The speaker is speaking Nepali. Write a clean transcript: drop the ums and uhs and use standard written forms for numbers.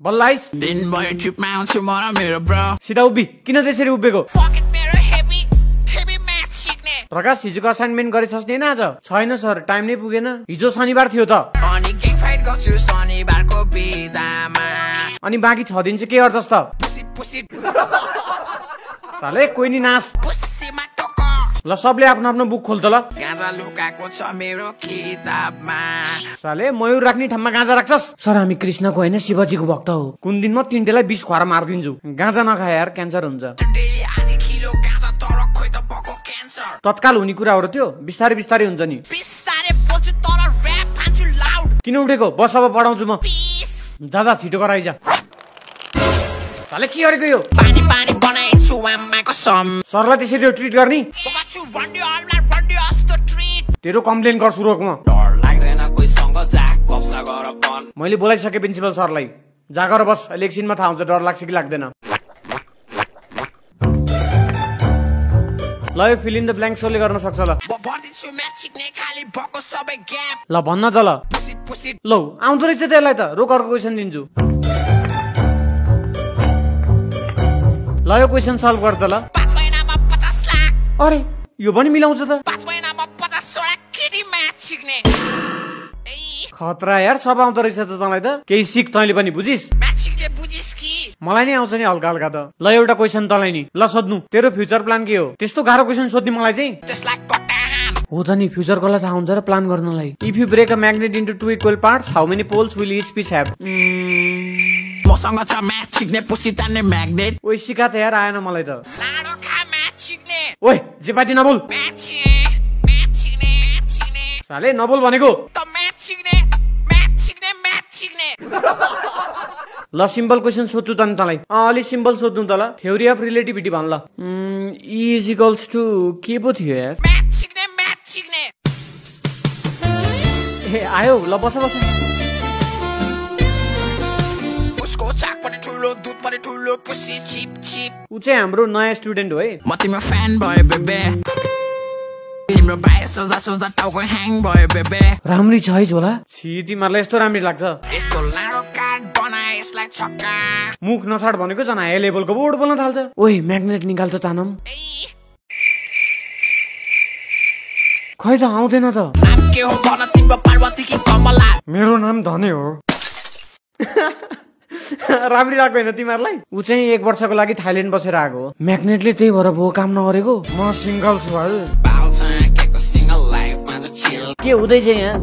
बल्लाइस दिनभरि ट्रिपमा आउँछु म र मेरो ब्रो सिधा उभि किन त्यसरी उभिएको प्रकाश हिजोको असाइनमेन्ट गरेछस् नि आज छैन सर टाइम नै पुगेन हिजो शनिबार थियो त अनि गेम फाइट गर्छु शनिबारको बिदामा अनि बाँकी 6 दिन चाहिँ के गर्छस् त साले कोही नि नास ल सबले आफ्नो आफ्नो बुक खोल त ल गाजा लुकाएको छ मेरो किताबमा साले मयूर राख्ने ठाउँमा गाँजा राख्छस् सर हामी कृष्णको होइन शिवजीको भक्त हो कुन दिन म तिनटेलाई 20 खुवारा मार्दिन्छु गाँजा नखाए यार क्यान्सर हुन्छ तत्काल हुने कुरा हो र त्यो बिस्तारै बिस्तारै हुन्छ नि किन उठेको बस अब पढाउँछु म जा छिटो गराइ जा साले के गरेको यो पानी पानी बनाइछु आमाको सम सरलाई त्यसरी ट्रिट गर्ने तेरो कम्प्लेन गर्छु रोकमा डर लाग्दैन कोहीसँग जाक कप्सला गर बन मैले बोलाइसके प्रिन्सिपल सरलाई जागर बस अहिले एकछिनमा थाहा हुन्छ डर लाग्छ कि लाग्दैन ल यो फिल इन द ब्ल्याङ्क सोले गर्न सक्छ ल ल भन्न त ल लौ आउँदो रहेछ त्यसलाई त रोक अर्को क्वेसन दिन्छु ल यो क्वेसन सल्भ गर त ल 5 महिनामा 50 लाख अरे यो पनि मिलाउँछ त 5 महिनामा 50 वटा केटी म्याथ सिक्ने खतरा यार सब आउँदो रहेछ त तँलाई त केही सिक तैँले पनि बुझिस म्याथ सिक्ने बुझिस कि मलाई नै आउँछ नि हल्का हल्का त ल एउटा क्वेसन तँलाई नि ल सोध्नु तेरो फ्युचर प्लान के हो त्यस्तो गाह्रो क्वेसन सोध्ने मलाई चाहिँ त्यसलाई कटाहान हो त नि फ्युचर कसलाई थाहा हुन्छ र प्लान गर्नलाई if you break a magnet into 2 equal parts how many poles will each piece have मसँग छ म्याथ सिक्ने पुसी तान्ने म्याग्नेट ओइ सिका त यार आएन मलाई त लाडो खा म्याथ सिक्ने ओइ जेपाटी नबोल म्याथ सिक्ने साले नबोल भनेको त म्याथ सिक्ने ल सिम्पल क्वेसन सोध्छु त नि तँलाई अलि सिम्पल सोध्नु त ल थ्योरी अफ रिलेटिभिटी भन ल E इज इक्वल्स टु के पो थियो यार म्याथ सिक्ने ए आयो ल बस उसको चाक पनि ठुलो दुध पनि ठुलो पुसी चिप उ चाहिँ हाम्रो नयाँ स्टुडेन्ट हो है म तिम्रो फ्यान भयो बेबे तिम्रो बाय सोच्दा टाउको ह्याङ भयो बेबे राम्री छ है झोला छि तिमीहरूलाई यस्तो राम्री लाग्छ यसको लाडो काट बनाए यसलाई छक्का मुख नछाड भनेको जना हाई लेभलको बोर्ड बोल्न थाल्छ ओइ म्याग्नेट निकाल त तानम खै त आउँदैन त नाम के हो भन तिम्रो पार्वती कि कमला मेरो नाम धने हो राम्री लाग्यो होइन तिमीहरूलाई ऊ चाहिँ 1 वर्षको लागि थाइल्यान्ड बसेर आएको हो म्याग्नेटले त्यही भएर भो काम नगरेको म सिंगल छु भाइ के हुँदैछ यहाँ